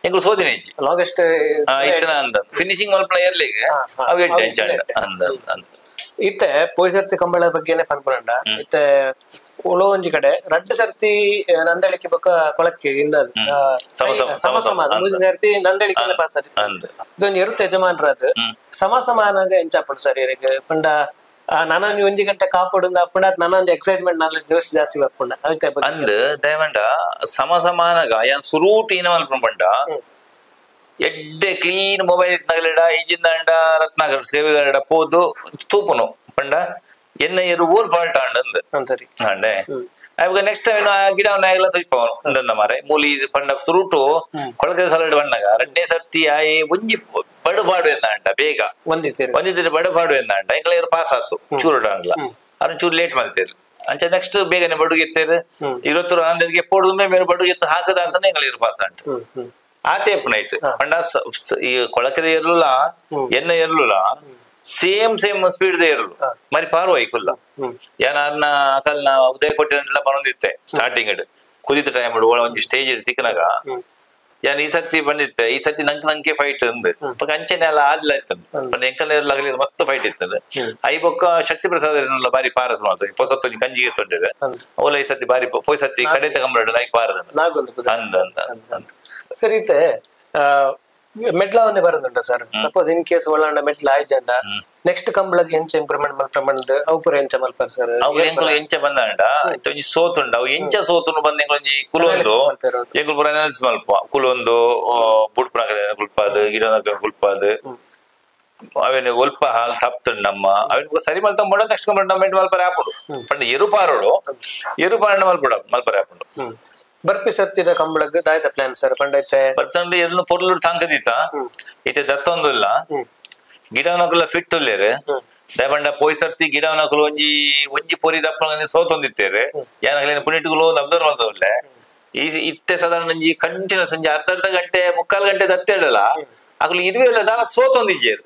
ಎಂಕುಲು ಸೋದಿನ ಇಚ್ಚಿ ಲಾಂಗೆಸ್ಟ್ ಇತ್ತಿನ ಅಂದ ಫಿನಿಶಿಂಗ್ ಮಲ್ಪ ಎರ್ಲಿಗೆ ಅವು ಎಡ್ಡೆ ಅಂಚಾಂಡ್ ಅಂದ ಅಂದ ಇತ್ತೆ ಪೋಯ್ಸರ್ತಿ ಕಂಬಳ ಬಗ್ಗೆನೆ ಪನ್ಪುನಂಡ ಇತ್ತೆ ಉಳೋ ಒಂಜಿ ಕಡೆ ರಡ್ಡು ಸರ್ತಿ ನಂದಳಿಕೆ ಬೊಕ್ಕ ಕೊಳಕ್ಕೆ ಇಂದ ಸಮ ಸಮ ಮೂಜಿ ಸರ್ತಿ ನಂದಳಿಕೆ ಪಾಸ್ ಇದೊಂದು ಎರುತ್ತ ಯಜಮಾನ್ರ ಅದು ಸಮ ಸಮಾನಾಗ ಎಂಚಾಪುಂಡು ಸರ್ ಇರಗ್ ಪಂಡ ನಾನೊಂದು ಒಂಜಿ ಗಂಟೆ ಕಾಪುಡು ಅಪ್ಪುಂಡ ನಾನೊಂದು ಎಕ್ಸೈಟ್ಮೆಂಟ್ ನಾಲ್ ಜೋಶ್ ಜಾಸ್ತಿ ಬರ್ಪುಂಡ ಅಂದ್ ದಯವಂಡ ಸಮ ಸಮಾನಾಗ ಯಾನ್ ಸುರೂಟ್ ಏನ ಮಲ್ಪುಂಡು ಪಂಡ ಎಡ್ಡೆ ಕ್ಲೀನ್ ಮೊಬೈಲ್ ಇತ್ನಾಗಲೆಡ ಇಜ್ಜಿಂದಾಂಡ ರತ್ನಾಕರ್ ಸೇವೆದಾರಡ ಪೋದು ತೂಪುನು ಪಂಡ ಎನ್ನ ಎರು ಓಲ್ ಫಾಲ್ಟ್ ಆಂಡ್ ಅಂದ್ ಅಂಡೆ ಅವಾಗ ನೆಕ್ಸ್ಟ್ ಟೈಮ್ ಗಿಡ ನಾಯಲ್ಲ ಸ್ವಲ್ಪ ಅಂದಂದ ಮಾರೆ ಮೂಲಿ ಪಂಡ ಸುರುಟು ಕೊಳಕೆ ಸಲಡ್ ಬಣ್ಣಗ ರಡ್ನೇ ಸರ್ತಿ ಆಯಿ ಒಂಜಿ ಬಡು ಪಾಡು ಎಂದಾಂಡ ಬೇಗ ಒಂದಿತ್ತಿರ ಬಡು ಪಾಡು ಎಂದಾಂಡ ಎಂಕಲ ಪಾಸ್ ಆತು ಚೂರು ಅಂಡ್ಲ ಅವ್ನ ಚೂರು ಲೇಟ್ ಮಾಡ್ತೇವೆ ಅಂಚ ನೆಕ್ಸ್ಟ್ ಬೇಗನೆ ಬಡುಗೆತ್ತೇರು 20 ಆಂದರಿಗೆ ಪೋಡುದ ಮೇಲೆ ಬಡುಗೆತ್ತು ಹಾಕದ ಅಂತಾನೆ ಎಂಕಲ ಪಾಸ್ ಆಂಟ ಆತೆ ನೈಟ್ ಪಂಡ ಈ ಕೊಳಕದ ಇರ್ಲುಲ ಎನ್ನ ಇರ್ಲುಲ same same speed ಇರಲು ಮರಿ ಪಾರು ಐಕುಲ್ಲ ಏನ ಅನ್ನ ಅಕಲ್ನ ಉದಯ ಕೊಟ್ಟಿರಲ್ಲ ಬರೊಂದಿತ್ತೆ ಸ್ಟಾರ್ಟಿಂಗ್ ಕುದಿತ ಟೈಮ್ ಒಂಜಿ ಸ್ಟೇಜ್ ತಿಕ್ಕನಾಗ ಯಾನ್ ಈ ಸರ್ತಿ ಬಂದಿತ್ತೆ ಈ ಸರ್ತಿ ನಂಕ್ ನಂಕೆ ಫೈಟ್ ಅಂದ್ ಪಕ್ಕ ಅಂಚನೆ ಎಲ್ಲ ಆದ್ಲ ಇತ್ತು ಪಂಡ ಎಂಕಲ್ ಆಗಲಿ ಮಸ್ತ್ ಫೈಟ್ ಇತ್ತು I ಬೊಕ್ಕ ಶಕ್ತಿ ಪ್ರಸಾದ ಬಾರಿ ಪಾರಸ್ ಮಾತ್ರ ಪೊಸತ್ತೊಂಜಿ ಕಂಜಿಗೆ ತೊಂಡಿದೆ ಅವಲ ಈ ಸರ್ತಿ ಬಾರಿ ಪೋಯ್ ಸರ್ತಿ ಕಡೆ ತಗೊಂಡ್ರೆ ಲೈಕ್ ಪಾರದ ಅಂದ ಅಂದ ಅಂದ ಸರಿ ಇತ್ತೆ ಮೆಡ್ಲಾವನ್ನೇ ಬರೋದುಂಟ sir suppose in case ಒಳ್ಳಾಂಡ ಮೆಡ್ಲ ಆಯ್ಜಂಡ ನೆಕ್ಸ್ಟ್ ಕಂಬಳಗ್ ಎಂಚ ಇಂಪ್ರೂವ್ಮೆಂಟ್ ಮಲ್ಪ ಬಂದ್ ಅವು ಪೂರ ಎಂಚ ಮಲ್ಪರ್ ಸರ್ ಅವು ಎಂಕುಲು ಎಂಚ ಬಂದಾಂಡ ಒಂಜಿ ಸೋತುಂಡ ಅವು ಎಂಚ ಸೋತುಂಡು ಬಂದ ಎಂಕುಲು ಒಂಜಿ ಕುಲೊಂದು ಎಂಕುಲು ಪೂರ ಅನಾಲಿಸಿಸ್ ಮಲ್ಪ ಕುಲೊಂದು ಬುಡ್ಪುನಕಲೆ ಕುಲ್ಪಾದ್ ಗಿಡನಕಲೆ ಕುಲ್ಪಾದ್ ಅವೇನು ಒಲ್ಪ ಹಾಲು ತಪ್ತುಂಡು ನಮ್ಮ ಅವೇನು ಸರಿ ಮಲ್ತ ಮೋಡ ನೆಕ್ಸ್ಟ್ ಕಂಬಳ ಮೆಡ್ ಮಲ್ಪರೆ ಆಪುಂಡು ಪಂಡ ಎರುಪಾರೋಡು ಎರುಪಾರಣ ಮಲ್ಪಡ ಮಲ್ಪರೆ ಆಪುಂಡು ಬರ್ಪಿ ಸರ್ತಿದ ಕಂಬಳಗ್ ದಾಯ್ತ ಪ್ಲಾನ್ ಸರ್ ಪಂಡೈತೆ ಬರ್ಸಂಡು ಎಲ್ಲ ಪೊರ್ಲು ತಾಂಕದಿತ್ತ ಇತ್ತೆ ದತ್ತೊಂದುಲ್ಲ ಗಿಡವನಕುಲ ಫಿಟ್ ಉಲ್ಲೇರು ದಯಪಂಡ ಪೋಯ್ ಸರ್ತಿ ಗಿಡವನಕುಲು ಒಂಜಿ ಒಂಜಿ ಪೊರಿ ದಪ್ಪನ ಸೋತೊಂದಿತ್ತೇರು ಯಾನಗಲೇನು ಪುನಿಟ್ಗುಲು ಅಬ್ಸರ್ವ್ ಮಾಡ್ದವ್ಲೆ ಈ ಇತ್ತೆ ಸಾಧಾರಣ ಒಂಜಿ ಕಂಟಿನ್ಯೂಸ್ ಒಂಜಿ ಅರ್ಧ ಅರ್ಧ ಗಂಟೆ ಮುಕ್ಕಾಲು ಗಂಟೆ ದತ್ತೇಡಲ್ಲ ಅಕುಲು ಇರುವೆ ಇಲ್ಲ ದಾಲ ಸೋತೊಂದಿಜ್ಜೇರು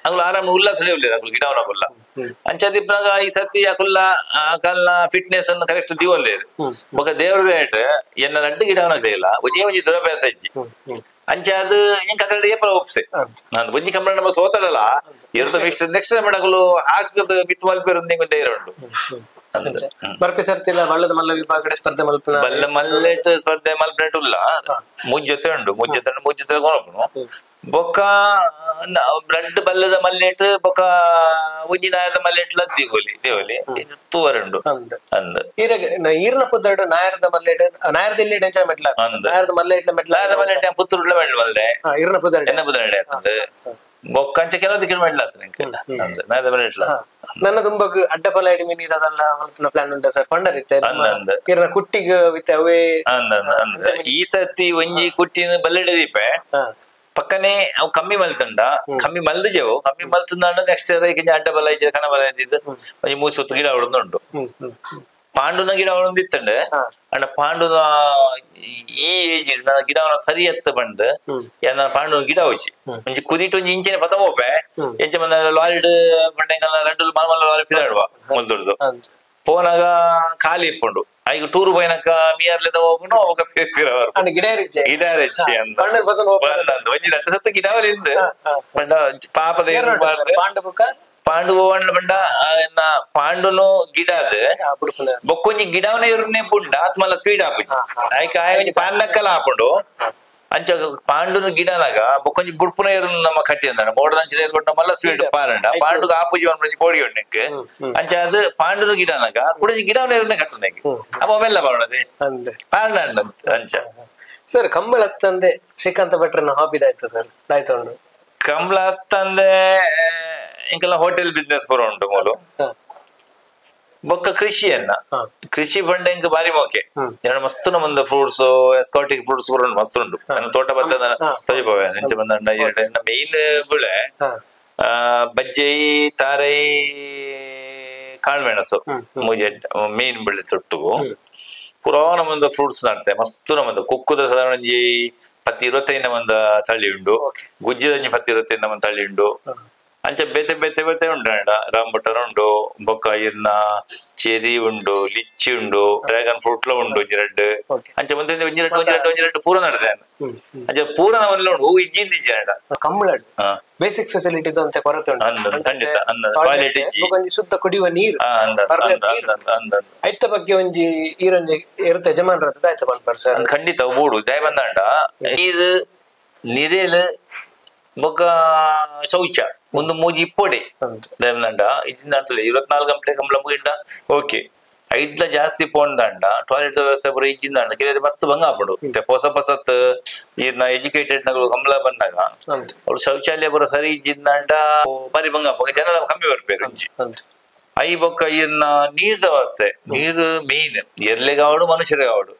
ಅಕುಲು ಆರಾಮ ಉಲ್ಲಾಸನೆ ಉಲ್ಲೇರು ಅಕುಲು ಗಿಡವನಕುಲ್ಲ ಅಂಚದಿಪ್ಪನಾಗ ಈ ಸರ್ತಿ ಅಕುಲ್ಲ ಅಕಲ್ನ ಫಿಟ್ನೆಸ್ ಅನ್ನು ಕರೆಕ್ಟ್ ದಿವೊಂದೇರು ಬೊಕ ದೇವ್ರ ಎನ್ನ ರಡ್ಡು ಗಿಡವನಕಲಿಲ್ಲ ಒಂಜೇ ಒಂಜಿ ದುರಭ್ಯಾಸ ಇಜ್ಜಿ ಅಂಚ ಅದು ಎಂಕ ಅಕಲ್ಡ ಏಪಲ ಒಪ್ಸೆ ನಾನು ಒಂಜಿ ಕಂಬಳ ನಮ್ಮ ಸೋತಡಲ್ಲ ಇರುತ್ತ ನೆಕ್ಸ್ಟ್ ಟೈಮ್ ಅಕುಲು ಹಾಕದ ಮಿತ್ ಮಲ್ಪೇರು ನಿಂಗೆ ಧೈರ್ಯ ಉಂಟು ಬರ್ಪಿ ಸರ್ತಿಲ್ಲ ಬಳ್ಳದ ಮಲ್ಲ ವಿಭಾಗಡೆ ಸ್ಪರ್ಧೆ ಮಲ್ಪನ ಬಲ್ಲ ಮಲ್ಲೆಟ್ ಸ್ಪರ್ಧೆ ಮಲ್ಪನೆಟ್ ಉಲ್ಲ ಮುಜ್ಜೊತೆ ಉಂಡು ಮುಜ್ಜೊತೆ ಮುಜ್ಜೊತೆ ಕೊನಪುನು ಬೊಕ್ಕ ಬ್ಲಡ್ ಬಲ್ಲದ ಮಲ್ಲೆಟ್ ಬೊಕ್ಕ ಒಂಜಿ ನಾಯರದ ಮಲ್ಲೆಟ್ ದೇವಲಿ ದೇವಲಿ ತೂವರುಂಡು ಅಂದ್ ಈರ್ನ ಪುದ್ದರ್ಡು ನಾಯರದ ಮಲ್ಲೆಟ್ ನಾಯರದ ಇಲ್ಲಿ ಮೆಟ್ಲ ನಾಯರದ ಮಲ್ಲೆಟ್ ಮೆಟ್ಲ ನಾಯರದ ಮಲ್ಲೆಟ್ ಪುತ್ತೂರುಡ್ಲ ಮೆಟ್ಲ ಮಲ್ಲೆ ಈರ್ನ ಪುದ್ದರ್ಡು ಎನ್ನ ಪುದ್ದರ್ಡೆ ಆತಂದು ಬೊಕ್ಕ ಅಂಚ ಕೆಲವು ದಿಕ್ಕಿನ ಮೆಟ್ಲ ಆತನ ನಾಯರದ ಮಲ್ಲೆಟ್ಲ ನನ್ನ ತುಂಬಗ್ ಅಡ್ಡ ಫಲ ಇಡಿ ಮೀನ್ ಅದೆಲ್ಲ ಪ್ಲಾನ್ ಉಂಟ ಸರ್ ಪಂಡರಿತ್ತೆ ಈರ್ನ ಕುಟ್ಟಿಗ್ ವಿತ್ ಅವೇ ಅಂದ ಈ ಸರ್ತಿ ಒಂಜಿ ಕುಟ್ಟಿನ ಬಲ್ಲೆಡೆ ದೀಪೆ ಪಕ್ಕನೆ ಅವು ಕಮ್ಮಿ ಮಲ್ತುಂಡ ಕಮ್ಮಿ ಮಲ್ದಿಜೆವು ಕಮ್ಮಿ ಮಲ್ತುಂಡ ನೆಕ್ಸ್ಟ್ ಅಡ್ಡ ಬಲ ಇಜ್ಜೆ ಕಣ ಬಲ ಇದ್ದಿದ್ದು ಒಂಜಿ ಮೂರು ಸುತ್ತು ಗಿಡ ಅವಳೊಂದು ಉಂಟು ಪಾಂಡುನ ಗಿಡ ಅವಳೊಂದು ಇತ್ತಂಡೆ ಅಂಡ ಪಾಂಡುನ ಈ ಏಜ್ ನನ್ನ ಗಿಡವನ ಸರಿ ಎತ್ತ ಬಂದು ನನ್ನ ಪಾಂಡುನ ಗಿಡ ಹೋಚಿ ಒಂಜಿ ಕುದಿಟ್ಟು ಒಂಜಿ ಇಂಚಿನ ಪದ ಹೋಪೆ ಎಂಚ ಬಂದ ಲಾರಿಡ್ ಬಂಡೆಂಗಲ್ಲ ರಡ್ಡು ಮಲ್ಮಲ್ಲ ಲಾರಿ ಪಿದಾಡುವ ಮೊಲ್ದುಡ್ದು ಪೋನಾಗ ಖಾಲಿ ಇಪ್ಪುಂಡು ಐಗ ಟೂರ್ ಪೋಯಿನಕ ಮಿಯರ್ಲೆದ ಹೋಗುನು ಅವಾಗ ಗಿಡ ಅಂದ ಒಂಜಿ ರಡ್ಡು ಸತ್ತ ಗಿಡವಲಿಂದ ಪಂಡ ಪಾಪದ ಪಾಂಡು ಬಂಡ ಪಾಂಡುನು ಗಿಡ ಅದು ಬೊಕ್ಕೊಂಜಿ ಗಿಡವನ ಇರುನೆ ಪುಂಡ ಆತ್ಮಲ್ಲ ಸ್ಪೀಡ್ ಆಪುಜಿ ಆಯ್ಕೆ ಆಯ್ ಒಂಜಿ ಪಾಂಡಕ್ಕಲ ಆಪುಂಡು ಅಂಚ ಪಾಂಡುನು ಗಿಡನಾಗ ಬೊಕ್ಕೊಂಜಿ ಬುಡ್ಪುನ ಇರುನ ನಮ್ಮ ಕಟ್ಟಿ ಅಂದಾಣ ಮೋಡದಂಚಿನ ಕೊಟ್ಟ ಮಲ್ಲ ಸ್ಪೀಡ್ ಪಾರಂಡ ಪಾಂಡುಗ ಆಪುಜಿ ಒಂಜಿ ಪೋಡಿ ಉಂಡು ಅಂಚ ಅದು ಪಾಂಡುನು ಗಿಡನಾಗ ಕುಡಂಜಿ ಗಿಡವನ ಇರುನೆ ಕಟ್ಟುನೆಗೆ ಅಪ್ಪ ಮೆಲ್ಲ ಪಾಂಡದೆ ಪಾಂಡ ಅಂಚ Sir Kambala ಹತ್ತಂದೆ ಶ್ರೀಕಾಂತ ಭಟ್ರನ್ನ ಹಾಬಿ ದಾಯ್ತು ಸರ್ ದಾಯ್ತು ಉಂಡು ಕಂಬಳ ಹತ್ತಂದೆ ಇಂಕೆಲ್ಲ ಹೋಟೆಲ್ ಬಿಸ್ನೆಸ್ ಪೂರ ಉಂಟು ಮೂಲು ಬೊಕ್ಕ ಕೃಷಿಯನ್ನ ಕೃಷಿ ಬಂಡೆ ಇಂಕ ಬಾರಿ ಮೋಕೆ ಮಸ್ತ್ ನಮ್ಮಂದ ಫ್ರೂಟ್ಸ್ ಎಸ್ಕಾಟಿಕ್ ಫ್ರೂಟ್ಸ್ ಪೂರ ಉಂಟು ಮಸ್ತ್ ಉಂಟು ನನ್ನ ತೋಟ ಬತ್ತದ ಸಜೀಪವೆ ನೆಂಚ ಬಂದ ಮೇನ್ ಬೆಳೆ ಬಜ್ಜೈ ತಾರೈ ಕಾಳುಮೆಣಸು ಮೂಜೆ ಮೇನ್ ಬೆಳೆ ತೊಟ್ಟು ಪೂರಾ ನಮ್ಮಂದ ಫ್ರೂಟ್ಸ್ ನಡ್ತೆ ಮಸ್ತ್ ನಮ್ಮಂದ ಕುಕ್ಕುದ ಸಾಧಾರಣ ಒಂಜಿ 10-25 ನಮ್ಮಂದ ತಳಿ ಉಂಡು ಗುಜ್ಜಿದ ಒಂಜಿ 10-25 ನಮ್ಮಂದ ತಳಿ ಉಂಡು ಅಂಚ ಬೇತೆ ಬೇತೆ ಬೇತೆ ಉಂಡು ರಾಂಬಟನ್ ಉಂಡು ಬೊಕ್ಕ ಇರ್ನ ಚೆರಿ ಉಂಡು ಲಿಚ್ಚಿ ಉಂಡು ಡ್ರ್ಯಾಗನ್ ಫ್ರೂಟ್ ಲ ಉಂಡು ಒಂಜಿ ರೆಡ್ ಅಂಚ ಒಂಜಿ ರೆಡ್ ಒಂಜಿ ರೆಡ್ ಒಂಜಿ ರೆಡ್ ಪೂರ ನಡ್ತೆ ಅಂಚ ಪೂರ ನಮ್ಮಲ್ಲಿ ಉಂಡು ಹೂ ಇಜ್ಜಿ ಇಜ್ಜಿ ಕಂಬಳ ಬೇಸಿಕ್ ಫೆಸಿಲಿಟಿ ಅಂತ ಕೊರತೆ ಉಂಟು ಖಂಡಿತ ಟಾಯ್ಲೆಟ್ ಇಜ್ಜಿ ಶುದ್ಧ ಕುಡಿಯುವ ನೀರು ಐತ ಬಗ್ಗೆ ಒಂಜಿ ಈರೊಂಜಿ ಇರುತ್ತೆ ಯಜಮಾನರ ಆಯ್ತ ಬಂದ್ಪಾರ ಸರ್ ಖಂಡಿತ ಬೋಡು ದಯ ಬಂದಾಂಡ ನೀರು ನಿರೇಲ್ ಬೊಕ್ಕ ಶೌಚ ಒಂದು ಮೂಜಿ ಇಪ್ಪೊಡೆ ದಯಂಡ ಇದ್ರಿಂದ 24 ಗಂಟೆ ಕಂಬಳ ಮುಗಿಂಡ ಓಕೆ ಐದ್ಲ ಜಾಸ್ತಿ ಪೋಂದಾಂಡ ಟಾಯ್ಲೆಟ್ ವ್ಯವಸ್ಥೆ ಪೂರ ಇಜ್ಜಿಂದಾಂಡ ಕೆಲವರು ಮಸ್ತ್ ಭಂಗ ಆಪುಂಡು ಹೊಸ ಹೊಸತ್ ಈರ್ನ ಎಜುಕೇಟೆಡ್ ನಗಳು ಕಂಬಳ ಬಂದಾಗ ಅವ್ರು ಶೌಚಾಲಯ ಪೂರ ಸರಿ ಇಜ್ಜಿಂದಾಂಡ ಬಾರಿ ಭಂಗ ಆಪುಂಡು ಜನ ಕಮ್ಮಿ ಬರ್ಪೇರು I ಬೊಕ್ಕ ಈರ್ನ ನೀರ್ದ ವ್ಯವಸ್ಥೆ ನೀರು ಮೇನ್ ಎರ್ಲೆಗಾವಡು ಮನುಷ್ಯರಿಗಾವಡು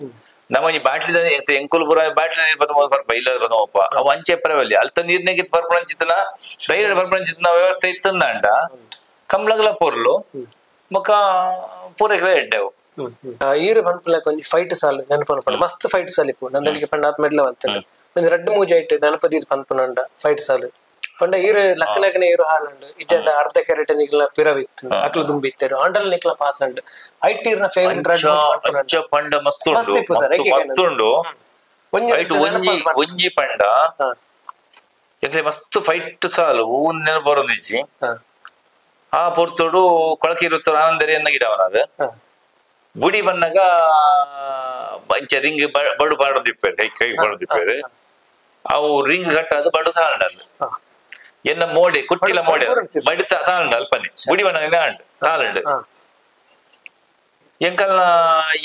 ನಮ್ಮ ಈ ಬಾಟ್ಲಿ ಎಂಕುಲು ಪೂರ ಬಾಟ್ಲಿ ನೀರು ಬತ್ತ ಬರ್ಪ ಇಲ್ಲ ಬತ್ತಪ್ಪ ಅವು ಅಂಚೆ ಪರವಲ್ಲಿ ಅಲ್ತ ನೀರ್ನಾಗ ಬರ್ಪಣಂಚಿತ್ತನ ಡೈರೆಕ್ಟ್ ಬರ್ಪಣಂಚಿತ್ತನ ವ್ಯವಸ್ಥೆ ಇತ್ತಂದಾಂಡ ಕಂಬ್ಳಗಲ ಪೊರ್ಲು ಬೊಕ್ಕ ಪೂರೈಕಲ ಎಡ್ಡೆವು ಈರು ಪನ್ಪುಲಕ ಒಂಜಿ ಫೈಟ್ ಸಾಲು ನೆನಪು ಮಸ್ತ್ ಫೈಟ್ ಸಾಲು ಇಪ್ಪು ನಂದಳಿಗೆ ಪಂಡ ಆತ್ ಮೆಡ್ಲ ಅಂತಾರೆ ಒಂಜಿ ರಡ್ಡು ಮೂಜಿ ಐಟ್ ನೆನಪದೀದ್ ಪನ್ಪುನಂಡ ಫೈಟ್ ಸಾಲು ಪಂಡ ಈರು ಲಕ್ಕಲಕ್ಕನೆ ಈರು ಹಾಲಂಡು ಇಜ್ಜಂಡ ಅರ್ಧ ಕ್ಯಾರೆಟ್ ನಿಕ್ಲ ಪಿರವಿತ್ತು ಅಕ್ಲ ದುಂಬಿ ಇತ್ತರು ಆಂಡಲ್ ನಿಕ್ಲ ಪಾಸ್ ಅಂಡ್ ಐಟ್ ಈರ್ನ ಫೇವರೇಟ್ ರಡ್ಡು ಪಂಡ ಮಸ್ತ್ ಉಂಡು ಮಸ್ತ್ ಉಂಡು ಒಂಜಿ ಒಂಜಿ ಪಂಡ ಎಂಕ್ಲೆ ಮಸ್ತ್ ಫೈಟ್ ಸಾಲು ನೆನಪು ಬರೋದಿಜ್ಜಿ ಆ ಪೊರ್ತುಡು ಕೊಳಕಿರುತ್ತ ಆನಂದರಿಯನ್ನ ಗಿಡವನಾದ ಬುಡಿ ಬನ್ನಾಗ ಅಂಚ ರಿಂಗ್ ಬಡು ಪಾಡೊಂದಿಪ್ಪೇರು ಕೈ ಕೈ ಪಾಡೊಂದಿಪ್ಪೇರು ಅವು ರಿಂಗ್ ಕಟ್ಟಾದ ಬಡು ತಾಂಡ ಎನ್ನ ಮೋಡೆ ಕುಟ್ಟಿಲ ಮೋಡೆ ಬಡಿ ತಾಂಡ ಅಲ್ಪನೆ ಬುಡಿ ಬನ್ನಾಗ ತಾಳಂಡು ಎಂಕಲ್ನ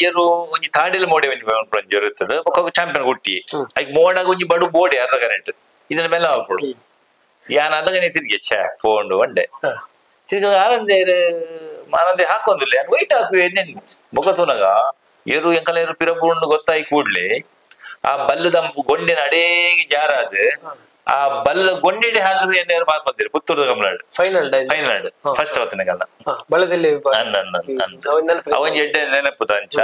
ಏರು ಒಂಜಿ ತಾಡಿಲ ಮೋಡೆ ಒಂಜಿ ಇರುತ್ತದೆ ಒಕ್ಕ ಚಾಂಪಿಯನ್ ಕುಟ್ಟಿ ಐಕ್ ಮೋಡಾಗ ಒಂಜಿ ಬಡು ಬೋಡೆ ಅರ್ಧ ಕರೆಂಟ್ ಇದನ್ನ ಮೇಲೆ ಹಾಕೊಡು ಯಾನ್ ಅದಗನೆ ತಿರ್ಗಿ ಛೇ ಫೋಂಡು ಒಂಡೆ ತಿರ್ಗಿ ಆನಂದೇರು ಆನಂದೇ ಹಾಕೊಂದಿಲ್ಲ ಯಾನ್ ವೈಟ್ ಹಾಕುವೆ ಬೊಕ್ಕ ತೂನಗ ಏರು ಎಂಕಲ ಏರು ಪಿರಬುಂಡು ಗೊತ್ತಾಯಿ ಕೂಡ್ಲೆ ಆ ಬಲ್ಲದ ಗೊಂಡಿನ ಅಡೇಗೆ ಜಾರಾದ ಆ ಬಲ್ಲ ಗೊಂಡೆಡೆ ಹಾಕದ ಎಣ್ಣೆ ಪಾಸ್ ಬಂದಿರಿ ಪುತ್ತೂರು ಕಮಲಾಡು final final first ಅವತ್ತಿನಗಲ್ಲ ಬಳದಲ್ಲಿ ಅವನ್ ಎಡ್ಡೆ ನೆನಪುದ ಅಂಚ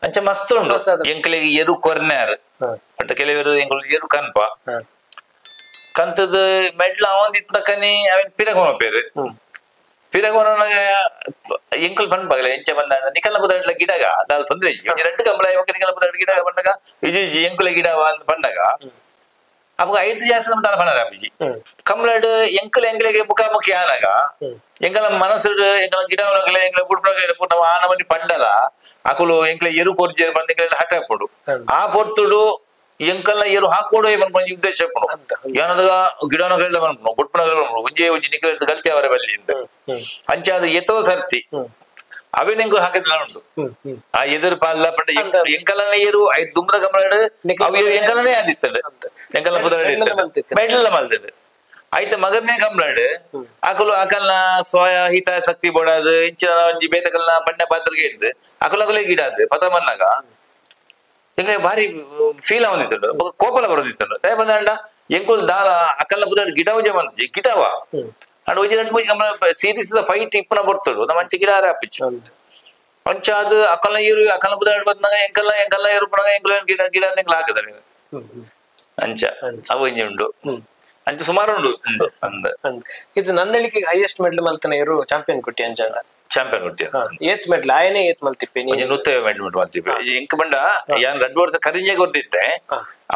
ಅಂಚ ಮಸ್ತ್ ಉಂಡು ಎಂಕಲಿಗೆ ಎರು ಕೊರ್ನ್ಯಾರು ಬಟ್ ಕೆಲವರು ಎಂಕುಲು ಎರು ಕನ್ಪ ಕಂತದ ಮೆಡ್ಲ ಅವಂದ್ ಇತ್ತಕನಿ ಅವನ್ ಪಿರಗೋಣ ಪೇರು ಪಿರಗೋಣ ಎಂಕುಲು ಪನ್ಪಾಗಲ ಎಂಚ ಬಂದ ನಿಕಲ ಬುದಾಡ್ಲ ಗಿಡಗ ದಾಲ್ ತೊಂದ್ರೆ ಎರಡು ಕಂಬಳ ನಿಕಲ ಬುದಾಡ್ ಗಿಡಗ ಬಂದಾಗ ಇಜಿ ಎಂಕುಲ ಗಿಡ ಅಂತ ಬಂದಾಗ ಅವಾಗ ಐದು ಜಾಸ್ತಿ ನಮ್ಮ ದಾಲ ಅಪ್ಪಿಜಿ ಕಮ್ಲಾಡ್ ಎಂಕುಲು ಎಂಕಲಿಗೆ ಮುಖಾಮುಖಿ ಆನಾಗ ಎಂಕಲ ಮನಸ್ಸು ಎಂಕಲ ಗಿಡ ಎಂಕಲ ಬುಡ್ಪುನ ನಮ್ಮ ಆನಮನಿ ಪಂಡಲ ಅಕುಲು ಎಂಕಲ ಎರು ಕೊರ್ಜೇರು ಬಂದ ಎಂಕಲ ಹಠ ಹಾಕೊಡು ಆ ಪೊರ್ತುಡು ಎಂಕಲ್ನ ಎರು ಹಾಕೋಡು ಪನ್ಪುನ ಉದ್ದೇಶ ಹಾಕೊಂಡು ಏನದಾಗ ಗಿಡನಗಳೆಲ್ಲ ಪನ್ಪುನು ಬುಡ್ಪುನಗಳೆಲ್ಲ ಒಂಜೇ ಒಂಜಿ ನಿಕಲ ಗಲ್ತಿ ಅವರ ಬಲ್ಲಿಯಿಂದ ಅಂಚಾದ ಎತೋ ಸರ್ತಿ ಅವೆ ನಿಂಗು ಹಾಕಿದ್ಲ ಉಂಟು ಆ ಎದುರು ಪಾಲ್ಲ ಪಂಡ ಎಂಕಲನ ಏರು ಐದು ದುಂಬ್ರ ಕಮಲಾಡು ಅವು ಎಂಕಲನೇ ಆದಿತ್ತಂಡು ಎಂಕಲ ಪುದಾಡಿ ಮೆಡ್ಲ ಮಲ್ತಂಡು ಆಯ್ತು ಮಗನೇ ಕಮ್ಲಾಡು ಆಕಲು ಆಕಲ್ನ ಸ್ವಯ ಹಿತ ಶಕ್ತಿ ಬೋಡಾದು ಇಂಚಿನ ಒಂಜಿ ಬೇತಕಲ್ನ ಬಣ್ಣ ಪಾತ್ರಗೆ ಇದ್ದು ಅಕುಲ ಅಕುಲೇ ಗಿಡ ಅದು ಪತ ಮನ್ನಾಗ ಎಂಕ ಭಾರಿ ಫೀಲ್ ಅವನಿತ್ತಂಡು ಕೋಪಲ ಬರೋದಿತ್ತಂಡು ದಯ ಬಂದಂಡ ಎಂಕುಲ್ ದಾಲ ಅಕಲ್ನ ಪುದಾಡು ಗಿಡ ಒಂಜೆ ಬಂತು ಗಿಡವ ಅಂಡ್ ಒಂಜಿ ಎರಡು ಮೂಜಿ ಕಂಬಳ ಸೀರೀಸ್ ಫೈಟ್ ಇಪ್ಪನ ಬರ್ತಡು ನಮ್ಮ ಅಂಚೆ ಗಿಡ ಆರೆ ಅಪ್ಪಿಚ್ಚು ಅಂಚ ಅದು ಅಕಲ್ನ ಏರು ಅಕಲ್ನ ಬುದಾಡ್ ಬಂದಾಗ ಎಂಕಲ್ಲ ಎಂಕಲ್ಲ ಏರು ಪುನಗ ಎಂಕಲ ಗಿಡ ಗಿಡ ಎಂಕಲ ಹಾಕದ ಅಂಚ ಅವು ಒಂಜಿ ಉಂಡು ಅಂಚ ಸುಮಾರು ಉಂಡು ಅಂದ ಇದು ನಂದಳಿಕೆ ಹೈಯೆಸ್ಟ್ ಮೆಡಲ್ ಮಲ್ತನ ಏರು ಚಾಂಪಿಯನ್ ಕುಟ್ಟಿ ಅಂಚ ಚಾಂಪಿಯನ್ ಕುಟ್ಟಿ ಏತ್ ಮೆಡಲ್ ಆಯನೇ ಏತ್ ಮಲ್ತಿಪ್ಪೆ ಒಂಜಿ ನೂತ್ತ ಮೆಡಲ್ ಮಲ್ತಿಪ್ಪೆ ಎಂಕ ಬಂಡ ಯಾನ್ ರಡ್ಡು ವರ್ಷ ಕರಿಂಜೆ ಕೊರ್ದಿತ್ತೆ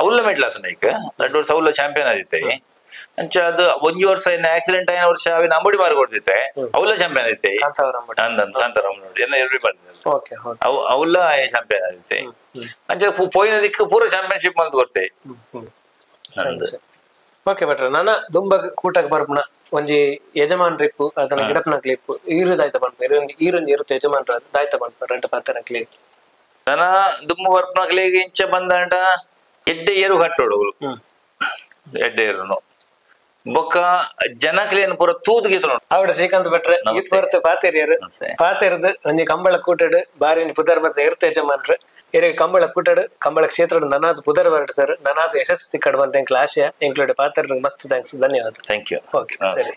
ಅವಲ್ಲ ಮೆಡಲ್ ಆತನ ಈಗ ರಡ್ಡು ವರ್ಷ ಅವಲ್ಲ ಚಾಂಪಿಯನ್ ಆದಿತ್ತೆ ಅಂಚ ಅದು ಒಂಜಿ ವರ್ಷ ಏನ ಆಕ್ಸಿಡೆಂಟ್ ಆಯ್ನ ವರ್ಷ ಅವಿನ ಅಂಬಡಿ ಮಾರು ಕೊಡ್ತಿತ್ತೆ ಅವಲ್ಲ ಚಾಂಪಿಯನ್ ಐತೆ ಕಾಂತಾರಾಮ್ ನೋಡಿ ಎಲ್ಲ ಎಲ್ರಿ ಅವು ಅವಲ್ಲ ಚಾಂಪಿಯನ್ ಐತೆ ಅಂಚ ಪೋಯಿನ ದಿಕ್ಕು ಪೂರ ಚಾಂಪಿಯನ್ಶಿಪ್ ಅಂತ ಕೊಡ್ತೆ ಓಕೆ ಭಟ್ರ ನಾನ ದುಂಬ ಕೂಟಕ್ಕೆ ಬರ್ಪುನ ಒಂಜಿ ಯಜಮಾನ್ರಿಪ್ಪು ಅದನ್ನ ಗಿಡಪ್ನಕ್ಲಿಪ್ಪು ಈರುದಾಯ್ತ ಪನ್ಪ ಈರೊಂಜಿ ಇರುತ್ತೆ ಯಜಮಾನ್ರ ದಾಯ್ತ ಪನ್ಪ ರೆಡ್ಡು ಪಾತ್ರನಕ್ಲಿ ನನ ದುಂಬ ಬರ್ಪುನಕ್ಲಿಗೆ ಇಂಚ ಬಂದಾಂಡ ಎಡ್ಡೆ ಏರು ಕಟ್ಟೋಡು ಎಡ್ಡೆ ಏರುನು ಬೊಕ್ಕ ಜನಕ್ಲೇನು ಪೂರ ತೂದು ಗೆತ್ತೊಡು. ಆವಡ ಶ್ರೀಕಾಂತ್ ಭಟ್ರೆ ನಮಸ್ತೆ. ಈತ್ವರ್ತ ಪಾತೆರಿಯರು. ನಮಸ್ತೆ. ಪಾತೆರ್ದು ಒಂಜಿ ಕಂಬಳ ಕೂಟಡ್ ಬಾರಿ ಒಂಜಿ ಪುದರ್ ಬತ್ತ ಎರ್ತ ಯಜಮಾನ್ರು ಎರೆ ಕಂಬಳ ಕೂಟಡ್ ಕಂಬಳ ಕ್ಷೇತ್ರಡ್ ನನಾದ್ ಪುದರ್ ಬರಡ್ ಸರ್, ನನಾದ್ ಯಶಸ್ಸು ತಿಕ್ಕಡ್ ಬಂತ ಎಂಕ್ಲ ಆಶಯ. ಎಂಕ್ಲೋಡೆ ಪಾತೆರ್ ಮಸ್ತ್ thanks, ಧನ್ಯವಾದ. Thank you. Okay, ಸರಿ.